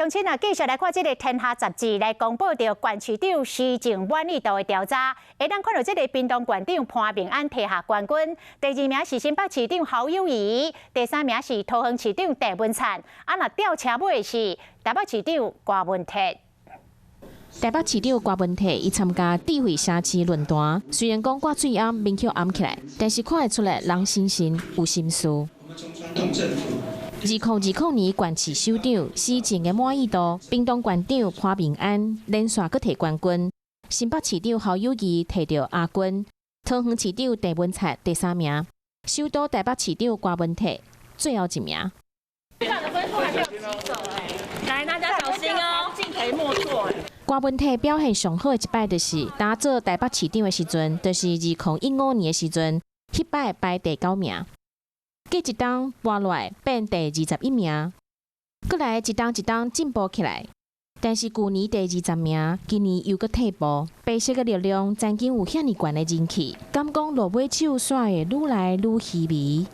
鄉親啊，繼續來看這个《天下雜誌》來公布著縣市長施政滿意度的調查，會當看到這个屏東縣長潘孟安提下冠軍，第二名是新北市長侯友宜，第三名是桃園市長鄭文燦，啊，若吊車尾的是台北市長柯文哲。台北市長柯文哲伊參加智慧城市論壇，雖然講掛喙罨面去掩起來，但是看會出來人神神有心事。2020年縣市首長施政的滿意度，屏東縣長潘孟安連續閣提冠軍，新北市長侯友宜提著亞軍，桃園市長鄭文燦第三名，首都台北市長柯文哲最後一名。來，大家小心哦，敬陪末座。柯文哲表現上好的一擺，就是當做台北市長的時陣，就是2015年的時陣，彼擺排第九名。過一冬跋落來變第21名，閣來一冬一冬進步起來。但是舊年第20名，今年又閣退步。白色的力量曾經有遐爾懸的人氣，敢講落尾手煞會愈來愈稀微。